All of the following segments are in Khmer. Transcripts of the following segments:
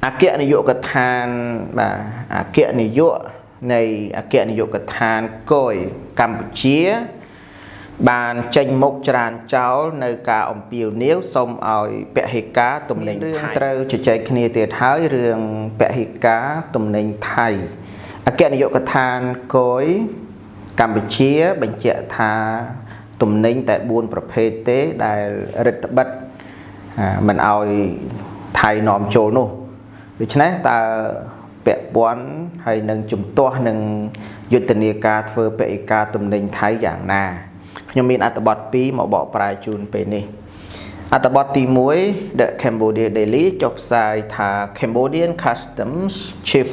អគ្គនាយកដ្ឋានបាទអគ្គនាយកនៃអគ្គនាយកដ្ឋានគយកម្ពុជា បានចេញមុខច្រានចោលនៅការអំពាវនាវសូមឲ្យពហិការទំនិញថៃត្រូវជជែកគ្នាទៀតហើយរឿងពហិការទំនិញថៃអគ្គនាយកដ្ឋានគយកម្ពុជាបញ្ជាក់ថាទំនិញតែ4ប្រភេទទេដែលរឹតបន្តឹងមិនឲ្យថៃនាំចូលនោះដូច្នេះតើពាក់ព័ន្ធហើយនឹងជំទាស់នឹងយុទ្ធនាការធ្វើពហិការទំនិញថៃយ៉ាងណាខ្ញុំមានអត្ថបទ2មកបកប្រែជូនពេលនេះអត្ថបទទី1 The Cambodia Daily ចុះផ្សាយថា Cambodian Customs Chief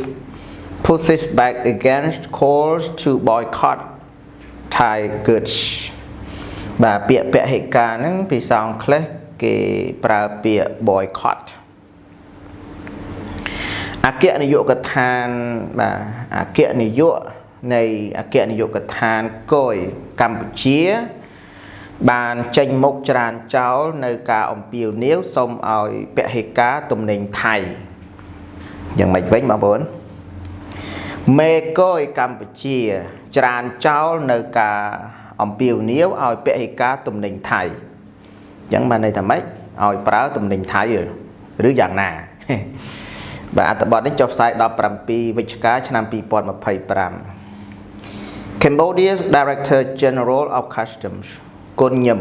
pushes back against calls to boycott Thai goods. បាទពាក្យពហិការហ្នឹងភាសាអង់គ្លេសគេប្រើពាក្យ boycott. អគ្គនាយកដ្ឋានបាទអគ្គនាយកនៃអគ្គនាយកដ្ឋានគយកម្ពុជា បានចេញមុខច្រានចោលនៅការអំពាវនាវសូមឲ្យពហិការទំនិញថៃយ៉ាងម៉េចវិញបងប្អូនមេគយកម្ពុជា ច្រានចោលនៅការអំពាវនាវឲ្យពហិការទំនិញថៃអញ្ចឹងបានន័យថាម៉េចឲ្យប្រើទំនិញថៃឬយ៉ាងណាបាទអត្ថបទនេះចុះផ្សាយ17វិច្ឆិកាឆ្នាំ2025 Cambodia's Director General of Customs គុណញឹម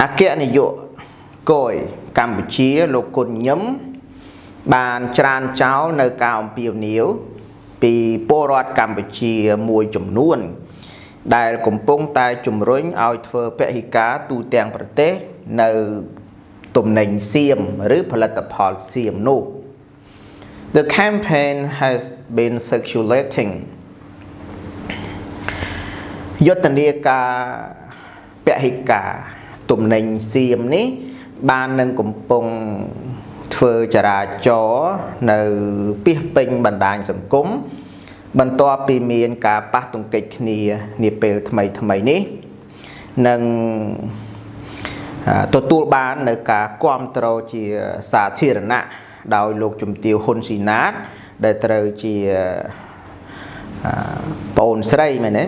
អគ្គនាយកគយកម្ពុជាលោកគុណញឹមបានច្រានចោលនៅការអំពាវនាវពីពលរដ្ឋកម្ពុជាមួយចំនួន ដែលកំពុងតែជំរុញឲ្យធ្វើពហិការទូទាំងប្រទេសនៅទំនិញសៀមឬផលិតផលសៀមនោះ The campaign has been circulating យុទ្ធនាការពហិការទំនិញសៀមនេះ បាននឹងកំពុងធ្វើចរាចរណ៍នៅពាសពេញបណ្ដាញសង្គមបន្ទាប់ពីមានការប៉ះទង្គិចគ្នានាពេលថ្មីថ្មីនេះនិងទទួលបាននៅការគ្រប់គ្រងជាសាធារណៈដោយលោកជំទាវហ៊ុនស៊ីណាត ដែលត្រូវជាប្អូនស្រីមែនទេ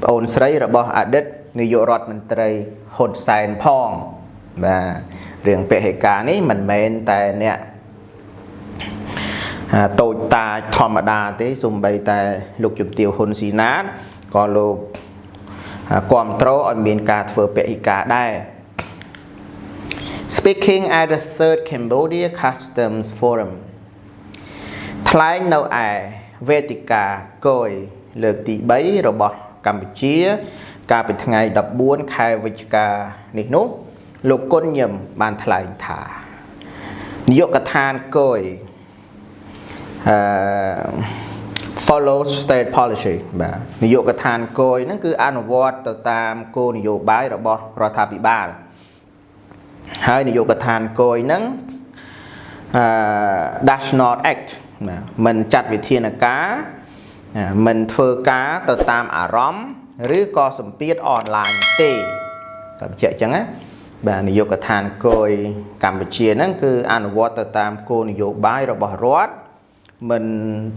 ប្អូនស្រីរបស់អតីតនាយករដ្ឋមន្ត្រីហ៊ុនសែនផងបាទរឿងពហិការនេះមិនមែនតែអ្នកតូចតាចធម្មតាទេសំបីតែលោកជំទាវហ៊ុនស៊ីណាតក៏លោកគ្រប់គ្រងឲ្យមានការធ្វើពហិការដែរ Speaking at the third Cambodia Customs Forum ថ្លែងនៅឯវេទិកាគយលើកទី3របស់កម្ពុជា កាលពីថ្ងៃ14ខែវិច្ឆិកានេះនោះលោកគុណញឹមបានថ្លែងថានាយកដ្ឋានគយអឺ follow state policy បាទនាយកដ្ឋានគយហ្នឹងគឺអនុវត្តទៅតាមគោលនយោបាយរបស់រដ្ឋាភិបាលហើយនាយកដ្ឋានគយហ្នឹងអឺ does not act មិនចាត់វិធានការមិនធ្វើការទៅតាមអារម្មណ៍ឬក៏សម្ពាធអនឡាញទេតែបញ្ជាក់អញ្ចឹងណាបាទនាយកដ្ឋានគយកម្ពុជាហ្នឹងគឺអនុវត្តទៅតាមគោលនយោបាយរបស់រដ្ឋមិន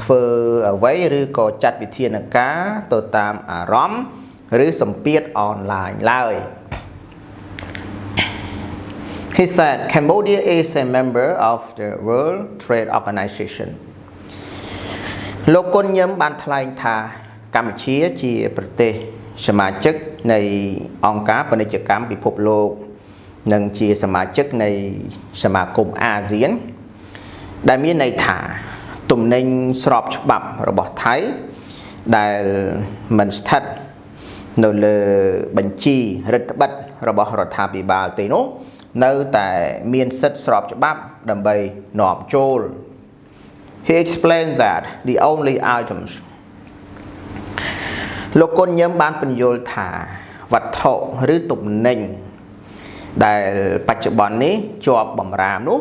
ធ្វើអ្វីឬក៏ចាត់វិធានការទៅតាមអារម្មណ៍ឬសម្ពាធអនឡាញឡើយ He said Cambodia is a member of the World Trade Organization. លោកគុណញឹមបានថ្លែងថាកម្ពុជាជាប្រទេសសមាជិកនៃអង្គការពាណិជ្ជកម្មពិភពលោក និងជាសមាជិកនៃសមាគមអាស៊ាន ដែលមានន័យថាទំនិញស្របច្បាប់របស់ថៃដែលមិនស្ថិតនៅលើបញ្ជីរឹតបន្តឹងរបស់រដ្ឋាភិបាលទេនោះនៅតែមានសិទ្ធិស្របច្បាប់ដើម្បីនាំចូល He explained that the only items លោកគុណញឹមបានពន្យល់ថាវត្ថុឬទំនិញដែលបច្ចុប្បន្ននេះជាប់បំរាមនោះ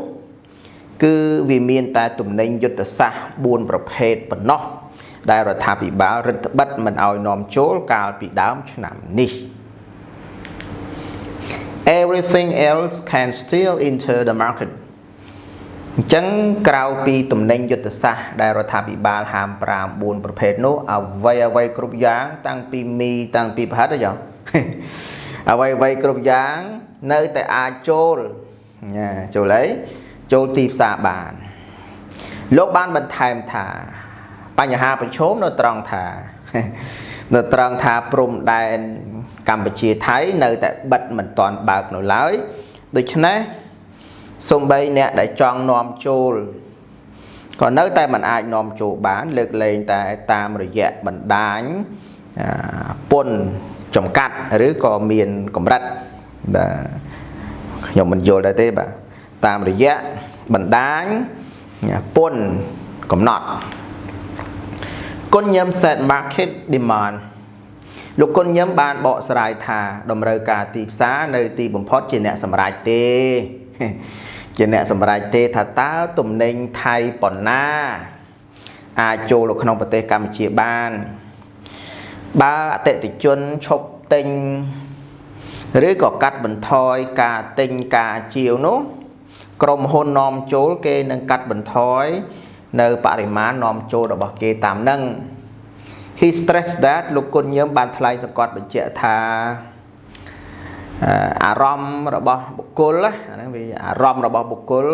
គឺវាមានតែទំនិញយុទ្ធសាស្ត្រ4ប្រភេទប៉ុណ្ណោះដែលរដ្ឋាភិបាលរឹតបន្តឹងមិនឲ្យនាំចូលកាលពីដើមឆ្នាំនេះ Everything else can still enter the market. អញ្ចឹងក្រៅពីទំនិញយុទ្ធសាស្ត្រដែលរដ្ឋាភិបាលហាម5 4ប្រភេទនោះអ្វីអ្វីគ្រប់យ៉ាង តាំងពីមីតាំងពីប្រហិតអីចឹងអ្វីអ្វីគ្រប់យ៉ាងនៅតែអាចចូលណាចូលអីចូលទីផ្សារបានលោកបានបន្ថែមថាបញ្ហាប្រឈមនៅត្រង់ថាព្រំដែនកម្ពុជាថៃនៅតែបិទមិនទាន់បើកនៅឡើយដូច្នេះសូម្បីអ្នកដែលចង់នាំចូលក៏នៅតែមិនអាចនាំចូលបានលើកលែងតែតាមរយៈបណ្ដាញពន្ធចំកាត់ឬក៏មានកម្រិតបាទខ្ញុំមិនយល់ដែរទេបាទតាមរយៈបណ្ដាញពន្ធកំណត់គុណញឹម said market demand លោកគុណញឹមបានបកស្រាយថាតម្រូវការទីផ្សារនៅទីបំផុតជាអ្នកសម្រេចទេជាអ្នកសម្រេចទេថាតើទំនិញថៃប៉ុណ្ណាអាចចូលទៅក្នុងប្រទេសកម្ពុជាបានបើអតិថិជនឈប់ទិញឬក៏កាត់បន្ថយការទិញការជាវនោះក្រុមហ៊ុននាំចូលគេនឹងកាត់បន្ថយនៅបរិមាណនាំចូលរបស់គេតាមនឹង He stressed that លោកគុណញឹមបានថ្លែងសង្កត់បញ្ជាក់ថាអារម្មណ៍របស់បុគ្គលអាហ្នឹងវាអារម្មណ៍របស់បុគ្គល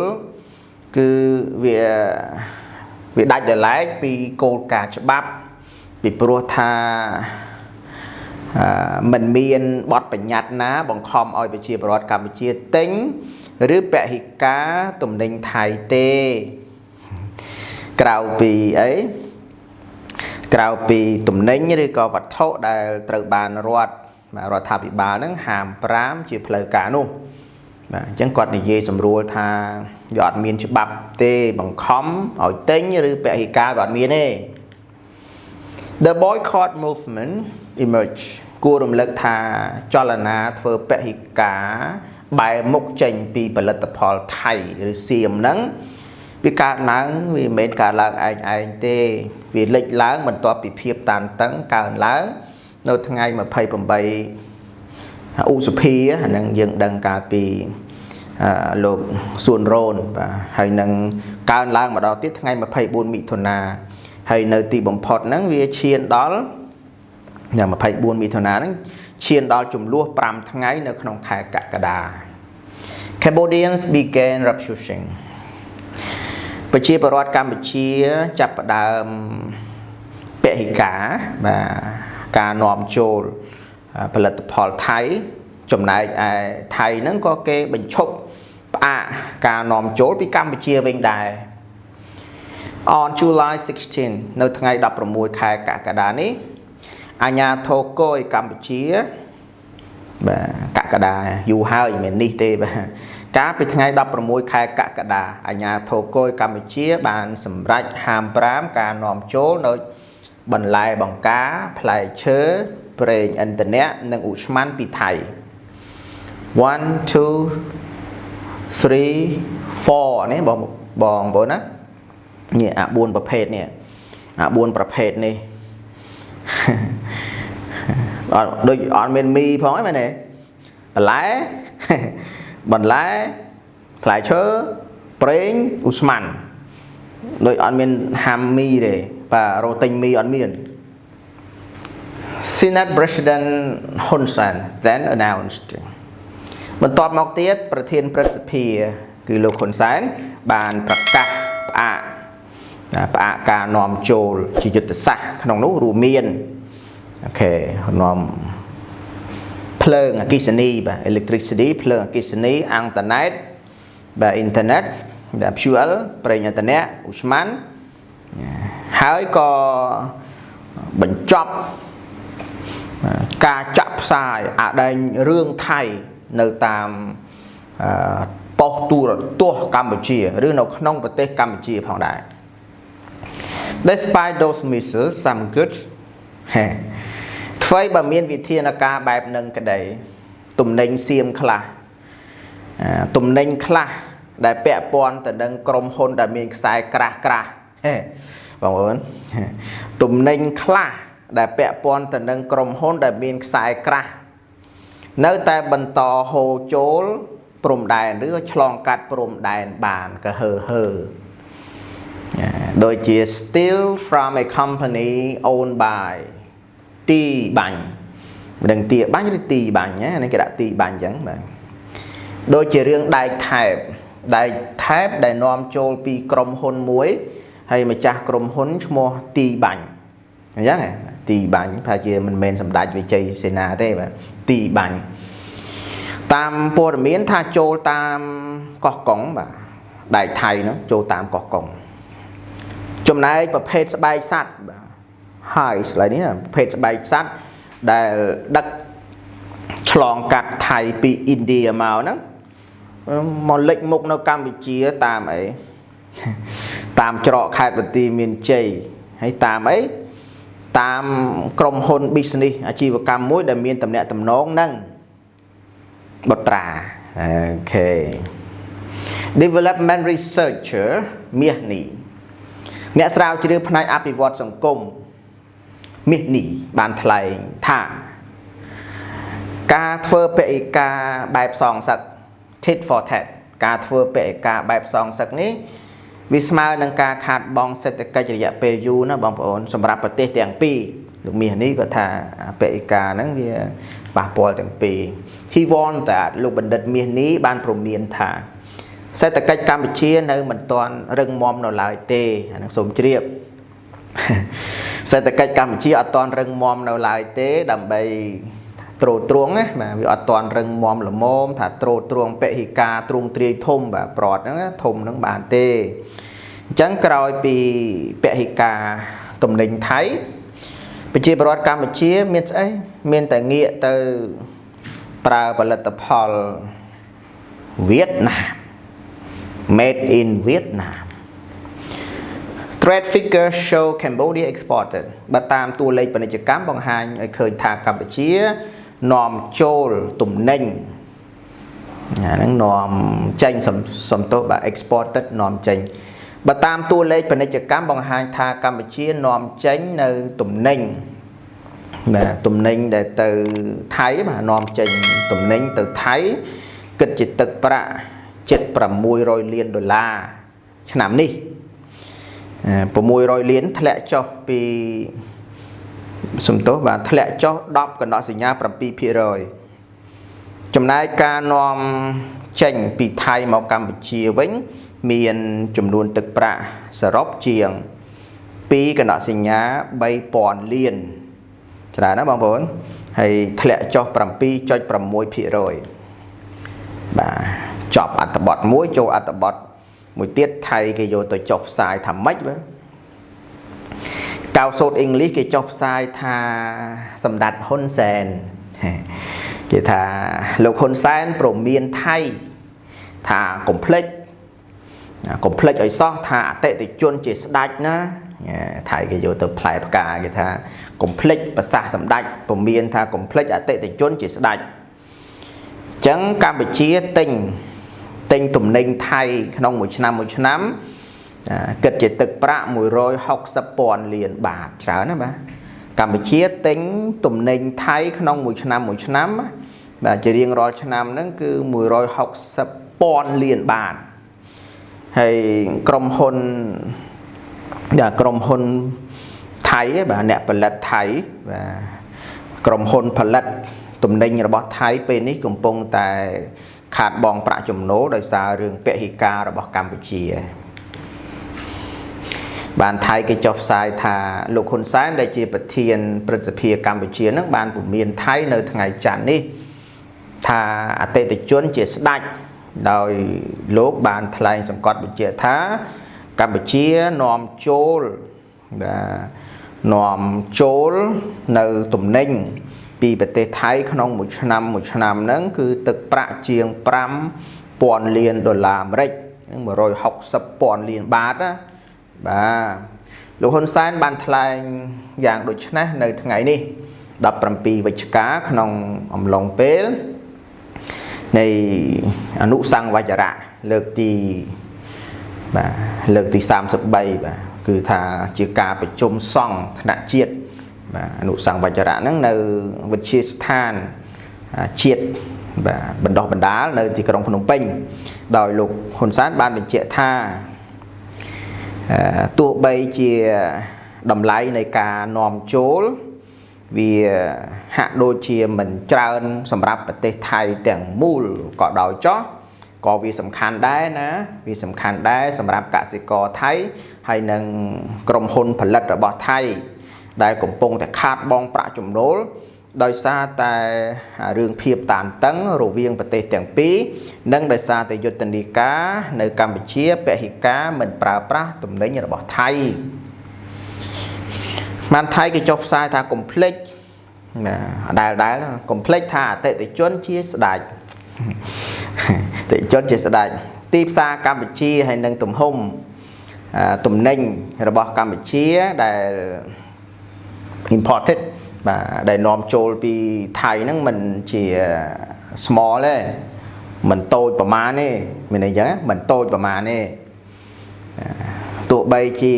គឺវាវាដាច់ដោយឡែកពីគោលការណ៍ច្បាប់ពីព្រោះថាมันមានបទបញ្ញត្តិណា បង្ខំឲ្យប្រជាពលរដ្ឋកម្ពុជាទិញឬពហិការទំនិញថៃទេក្រៅពីអីក្រៅពីទំនិញឬក៏វត្ថុដែលត្រូវបានរដ្ឋរដ្ឋាភិបាលហ្នឹងហាម5ជាផ្លូវការនោះបាទអញ្ចឹងគាត់និយាយសម្រួលថាវាអត់មានច្បាប់ទេបង្ខំឲ្យទិញឬពហិការវាអត់មានទេ The boycott movement emerge គួររំលឹកថាចលនាធ្វើពហិការបែរមុខចេញពីផលិតផលថៃឬសៀមហ្នឹងវាកើតឡើងវាមិនមែនកើតឡើងឯងឯងទេវាលេចឡើងបន្ទាប់ពីភាពតានតឹងកើនឡើងនៅថ្ងៃ28ឧសភាអានឹងយើងដឹងកាលពីលោកសួនរ៉ូនបាទហើយនឹងកើនឡើងម្ដងទៀតថ្ងៃ24មិថុនាហើយនៅទីបំផុតហ្នឹងវាឈានដល់24មិថុនាហ្នឹងឈានដល់ចំនួន5ថ្ងៃនៅក្នុងខែកក្កដា Cambodians began refusing ប្រជាពលរដ្ឋកម្ពុជាចាប់ផ្ដើមពហិការបាទការនាំចូលផលិតផលថៃចំណែកឯថៃហ្នឹងក៏គេបញ្ឈប់ផ្អាកការនាំចូលពីកម្ពុជាវិញដែរ On July 16នៅថ្ងៃ16ខែកក្កដានេះអាជ្ញាធរគយកម្ពុជាបាទកក្កដាយូរហើយមិនមែននេះទេបាទកាលពីថ្ងៃ16ខែកក្កដាអាជ្ញាធរគយកម្ពុជាបានសម្រេចហាម5ការនាំចូលនៅបន្លែបង្ការផ្លែឈើប្រេងឥន្ធនៈនិងឧស្ម័នពីថៃ1 2 3 4នេះបងបងប្អូនណានេះអា4ប្រភេទនេះអា4ប្រភេទនេះអត់ដូចអត់មានមីផងហ្នឹងមែនទេបន្លែបន្លែផ្លែឈើប្រេងឧស្ម័នដូចអត់មានហាំមីទេបាទរោទិញមីអត់មាន Senate President Hun Sen then announced បន្ទាប់មកទៀតប្រធានព្រឹទ្ធសភាគឺលោកហ៊ុនសែនបានប្រកាសផ្អាកផ្អាកការនាំចូលជាយុទ្ធសាស្ត្រក្នុងនោះរួមមាន OK នាំភ្លើងអគ្គិសនីបាទ electricity ភ្លើងអគ្គិសនីអ៊ីនធឺណិតបាទអ៊ីនធឺណិតបាទ fuel ប្រេងឥន្ធនៈឧស្ម័នហើយក៏បញ្ចប់ការចាក់ផ្សាយអាដែងរឿងថៃនៅតាមប៉ុស្តិ៍ទូរទស្សន៍កម្ពុជាឬនៅក្នុងប្រទេសកម្ពុជាផងដែរ Despite those measures, some goods ហេថ្វីបើមានវិធានការបែបនឹងក្តីទំនិញសៀមខ្លះទំនិញខ្លះដែលពាក់ព័ន្ធទៅនឹងក្រុមហ៊ុនដែលមានខ្សែក្រាស់ក្រាស់ហេបងប្អូនទំនិញខ្លះដែលពាក់ព័ន្ធទៅនឹងក្រុមហ៊ុនដែលមានខ្សែក្រាស់នៅតែបន្តហូរចូល ព្រំដែនឬឆ្លងកាត់ព្រំដែនបានក៏ហឺហឺដូចជា steel from a company owned by ទីបាញ់មិនដឹងទីបាញ់ឬទីបាញ់ណានេះគេដាក់ទីបាញ់អញ្ចឹងបាទដូចជារឿងដែកថែបដែកថែបដែលនាំចូលពីក្រុមហ៊ុនមួយហើយម្ចាស់ក្រុមហ៊ុនឈ្មោះទីបាញ់អញ្ចឹងទីបាញ់ប្រហែលជាមិនមែនសម្ដេចវិជ័យសេនាទេបាទទីបាញ់តាមព័ត៌មានថាចូលតាមកោះកុងបាទដែកថៃនោះចូលតាមកោះកុងចំណែកប្រភេទស្បែកសត្វបាទហើយស្លែនេះប្រភេទស្បែកសត្វដែលដឹកឆ្លងកាត់ថៃពីឥណ្ឌាមកហ្នឹងមកលិចមុខនៅកម្ពុជាតាមអីតាមច្រកខេត្តបន្ទាយមានជ័យហើយតាមអីតាមក្រុមហ៊ុន business អាជីវកម្មមួយដែលមានតំណែងតំណងនឹងបុត្រាOK Development researcher មាសនេះអ្នកស្រាវជ្រាវផ្នែកអភិវឌ្ឍសង្គមមាសនេះបានថ្លែងថាការធ្វើពហិការបែបសងសឹក tit for tat ការធ្វើពហិការបែបសងសឹកនេះវាស្មើនឹងការខាតបង់សេដ្ឋកិច្ចរយៈពេលយូរណាបងប្អូនសម្រាប់ប្រទេសទាំងពីរលោកមាសនេះក៏ថាពហិការហ្នឹងវាប៉ះពាល់ទាំងពីរ He warned that លោកបណ្ឌិតមាសនេះបានព្រមានថាសេដ្ឋកិច្ចកម្ពុជានៅមិនទាន់រឹងមាំនៅឡើយទេអានឹងសូមជ្រាបសេដ្ឋកិច្ចកម្ពុជាអត់ទាន់រឹងមាំនៅឡើយទេដើម្បីទ្រទ្រង់ណាបាទវាអត់ទាន់រឹងមាំល្មមថាទ្រទ្រង់ពហិការទ្រង់ទ្រាយធំបាទប្រតហ្នឹងធំហ្នឹងបានទេអញ្ចឹងក្រោយពីពហិការទំនិញថៃប្រជាពលរដ្ឋកម្ពុជាមានស្អីមានតែងាកទៅប្រើផលិតផលវៀតណាម made in Vietnam. Trade figures show Cambodia exported បើតាមតួលេខពាណិជ្ជកម្មបង្ហាញឲ្យឃើញថាកម្ពុជានាំចូលទំនិញអាហ្នឹងនាំចេញសំទោសបាទ exported នាំចេញបើតាមតួលេខពាណិជ្ជកម្មបង្ហាញថាកម្ពុជានាំចេញនៅទំនិញបាទទំនិញដែលទៅថៃបាទនាំចេញទំនិញទៅថៃគិតជាទឹកប្រាក់ជិត600លានដុល្លារឆ្នាំនេះ600លានធ្លាក់ចុះពីសំទោសបាទធ្លាក់ចុះ10កណ្ដោសញ្ញា7%ចំណែកការនាំចេញពីថៃមកកម្ពុជាវិញមានចំនួនទឹកប្រាក់សរុបជាង2កណ្ដោសញ្ញា3000លានច្រើនណាបងប្អូនហើយធ្លាក់ចុះ7.6%បាទចប់អត្ថបទមួយចូលអត្ថបទមួយទៀតថៃគេយកទៅចុះផ្សាយថាម៉េចបាទកៅសូតអ៊ីងលីសគេចុះផ្សាយថាសម្ដេចហ៊ុនសែនគេថាលោកហ៊ុនសែនព្រមានថៃថាកុំភ្លេចកុំភ្លេចឲ្យសោះថាអតិថិជនជាស្ដេចណាថៃគេយកទៅផ្លែផ្កាគេថាកុំភ្លេចប្រសាសន៍សម្ដេចព្រមានថាកុំភ្លេចអតិថិជនជាស្ដេចអញ្ចឹងកម្ពុជាទិញទិញទំនិញថៃក្នុងមួយឆ្នាំមួយឆ្នាំគិតជាទឹកប្រាក់160ពាន់លានបាតច្រើនណាបាទកម្ពុជាទិញទំនិញថៃក្នុងមួយឆ្នាំមួយឆ្នាំបាទជារៀងរាល់ឆ្នាំហ្នឹងគឺ160ពាន់លានបាតហើយក្រុមហ៊ុនបាទក្រុមហ៊ុនថៃបាទអ្នកផលិតថៃបាទក្រុមហ៊ុនផលិតទំនិញរបស់ថៃពេលនេះកំពុងតែខាតបង់ប្រាក់ចំណូលដោយសាររឿងពហិការរបស់កម្ពុជាបានថៃគេចុះផ្សាយថាលោកហ៊ុនសែនដែលជាប្រធានព្រឹទ្ធសភាកម្ពុជានឹងបានពមៀនថៃនៅថ្ងៃច័ន្ទនេះថាអតិថិជនជាស្ដេចដោយលោកបានថ្លែងសង្កត់បញ្ជាក់ថាកម្ពុជានាំចូលបាទនាំចូលនៅទំនិញពីប្រទេសថៃក្នុងមួយឆ្នាំមួយឆ្នាំហ្នឹងគឺទឹកប្រាក់ជាង5000លានដុល្លារអាមេរិក160ពាន់លានបាតណាបាទលោកហ៊ុនសែនបានថ្លែងយ៉ាងដូចនេះនៅថ្ងៃនេះ17វិច្ឆិកាក្នុងអំឡុងពេលនៃអនុសង្វចរៈលើកទីបាទលើកទី33បាទគឺថាជាការប្រជុំសង្ឃថ្នាក់ជាតិបាទអនុសង្វចរៈហ្នឹងនៅវិទ្យាស្ថានជាតិ បាទបណ្ដោះបណ្ដាលនៅទីក្រុងភ្នំពេញដោយលោកហ៊ុនសែនបានបញ្ជាក់ថាទោះបីជាតម្លៃនៃការនាំចូលវាហាក់ដូចជាមិនច្រើនសម្រាប់ប្រទេសថៃទាំងមូលក៏ដោយចោះក៏វាសំខាន់ដែរណាវាសំខាន់ដែរសម្រាប់កសិករថៃហើយនិងក្រុមហ៊ុនផលិតរបស់ថៃដែលកំពុងតែខាតបង់ប្រាក់ចំណូលដោយសារតែរឿងភាពតានតឹងរវាងប្រទេសទាំងពីរនិងដោយសារតែយុទ្ធនាការនៅកម្ពុជាពហិការមិនប្រើប្រាស់ទំនិញរបស់ថៃបានថៃគេចុះផ្សាយថាកុំភ្លេចណាដែលកុំភ្លេចថាអតិថិជនជាស្ដេចអតិថិជនជាស្ដេចទីផ្សារកម្ពុជាហើយនឹងទំហំទំនិញរបស់កម្ពុជាដែល imported បាទដែលនាំចូលពីថៃហ្នឹងមិនជា small ទេមិនតូចប្រមាណទេមានន័យអញ្ចឹងមិនតូចប្រមាណទេទោះបីជា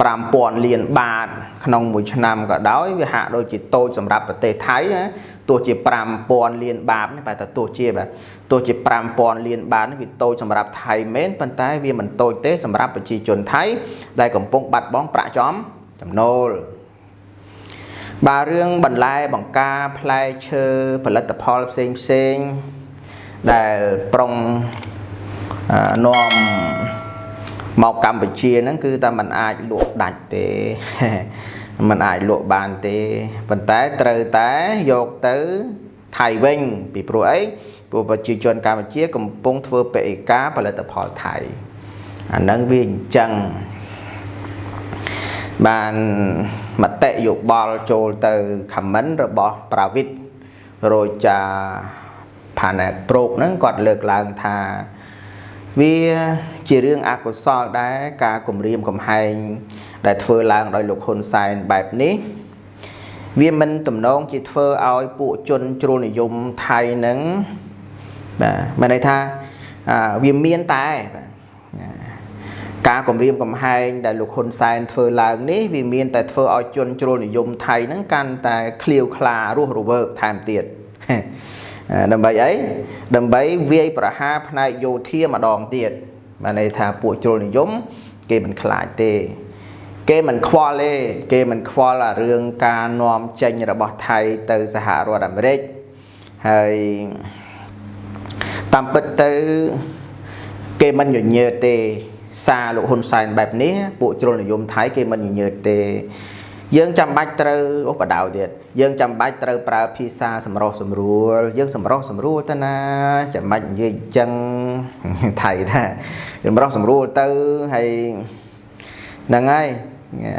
5000លានបាតក្នុងមួយឆ្នាំក៏ដោយវាហាក់ដូចជាតូចសម្រាប់ប្រទេសថៃណាទោះជា5000លានបាតនេះបែរតែទោះជាបាទទោះជា5000លានបាតនេះវាតូចសម្រាប់ថៃមែនប៉ុន្តែវាមិនតូចទេសម្រាប់ប្រជាជនថៃដែលកំពុងបាត់បង់ប្រាក់ចំណូលបាទរឿងបន្លែបង្ការផ្លែឈើផលិតផលផ្សេងផ្សេងដែលប្រុងនាំមកកម្ពុជាហ្នឹងគឺតែมันអាចលក់ដាច់ទេมันអាចលក់បានទេប៉ុន្តែត្រូវតែយកទៅថៃវិញពីព្រោះអីព្រោះប្រជាជនកម្ពុជាកំពុងធ្វើពហិការផលិតផលថៃអាហ្នឹងវាអញ្ចឹងបានមតិយោបល់ចូលទៅ comment របស់ប្រាវិតរោចាផាណាប្រូកហ្នឹងគាត់លើកឡើងថាវាជារឿងអកុសលដែរការគំរាមកំហែងដែលធ្វើឡើងដោយលោកហ៊ុនសែនបែបនេះវាមិនទំនងជាធ្វើឲ្យពួកជនជ្រុលនិយមថៃហ្នឹងបាទមានន័យថាវាមានតែបាទការគំរាមកំហែងដែលលោកហ៊ុនសែនធ្វើឡើងនេះវាមានតែធ្វើឲ្យជនជ្រុលនិយមថៃហ្នឹងកាន់តែឃ្លាវខ្លារស់រវើកថែមទៀតដើម្បីអីដើម្បីវាយប្រហារផ្នែកយោធាម្ដងទៀតបានន័យថាពួកជ្រុលនិយមគេមិនខ្លាចទេគេមិនខ្វល់ទេគេមិនខ្វល់អារឿងការនាំចេញរបស់ថៃទៅសហរដ្ឋអាមេរិកហើយតាមពិតទៅគេមិនញញើតទេសារលោកហ៊ុនសែនបែបនេះពួកជ្រុលនិយមថៃគេមិនញញើតទេយើងចាំបាច់ត្រូវអូបដៅទៀតយើងចាំបាច់ត្រូវប្រើភាសាសម្រុះសម្រួលយើងសម្រុះសម្រួលទៅណាចាំបាច់និយាយអញ្ចឹងថៃថាសម្រុះសម្រួលទៅហើយហ្នឹងហើយ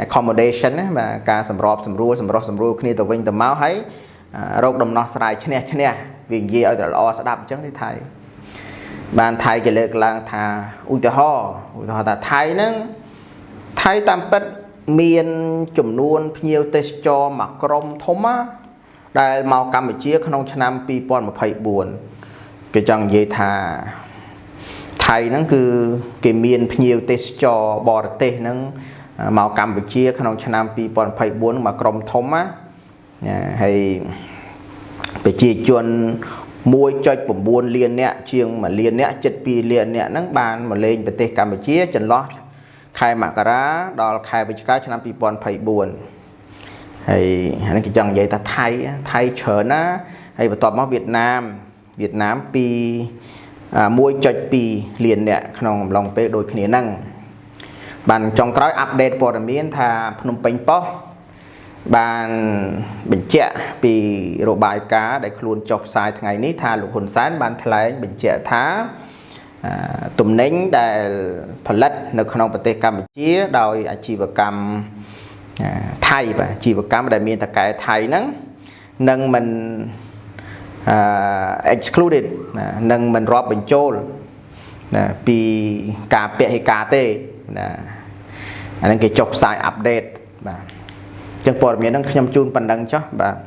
accommodation ណាបាទការសម្របសម្រួលសម្រុះសម្រួលគ្នាទៅវិញទៅមកហើយរកដំណោះស្រាយឈ្នះឈ្នះវានិយាយឲ្យតែល្អស្ដាប់អញ្ចឹងទេថៃបានថៃគេលើកឡើងថាឧទាហរណ៍ថាថៃហ្នឹងថៃតាមពិតមានចំនួនភ្ញៀវទេសចរមួយក្រុមធំណាដែលមកកម្ពុជាក្នុងឆ្នាំ2024គេចង់និយាយថាថៃហ្នឹងគឺគេមានភ្ញៀវទេសចរបរទេសហ្នឹងមកកម្ពុជាក្នុងឆ្នាំ2024មួយក្រុមធំណាហើយប្រជាជន 1.9 លានអ្នកជាង1លានអ្នកជិត2លានអ្នកហ្នឹងបានមកលេងប្រទេសកម្ពុជាចន្លោះខែមករាដល់ខែវិច្ឆិកាឆ្នាំ2024ហើយអានេះគេចង់និយាយថាថៃច្រើនណាហើយបន្ទាប់មកវៀតណាម2 1.2 លានអ្នកក្នុងអំឡុងពេលដូចគ្នាហ្នឹងបានចុងក្រោយអាប់ដេតព័ត៌មានថាភ្នំពេញប៉ុស្តិ៍បានបញ្ជាក់ពីរបាយការណ៍ដែលខ្លួនចុះផ្សាយថ្ងៃនេះថាលោកហ៊ុនសែនបានថ្លែងបញ្ជាក់ថាទំនិញដែលផលិតនៅក្នុងប្រទេសកម្ពុជាដោយអាជីវកម្មថៃបាទអាជីវកម្មដែលមានតកែថៃហ្នឹងនឹងមិន excluded នឹងមិនរាប់បញ្ចូលណាពីការពហិការទេណាអាហ្នឹងគេចុះផ្សាយអាប់ដេតបាទអញ្ចឹងព័ត៌មានហ្នឹងខ្ញុំជូនប៉ុណ្ណឹងចុះបាទ។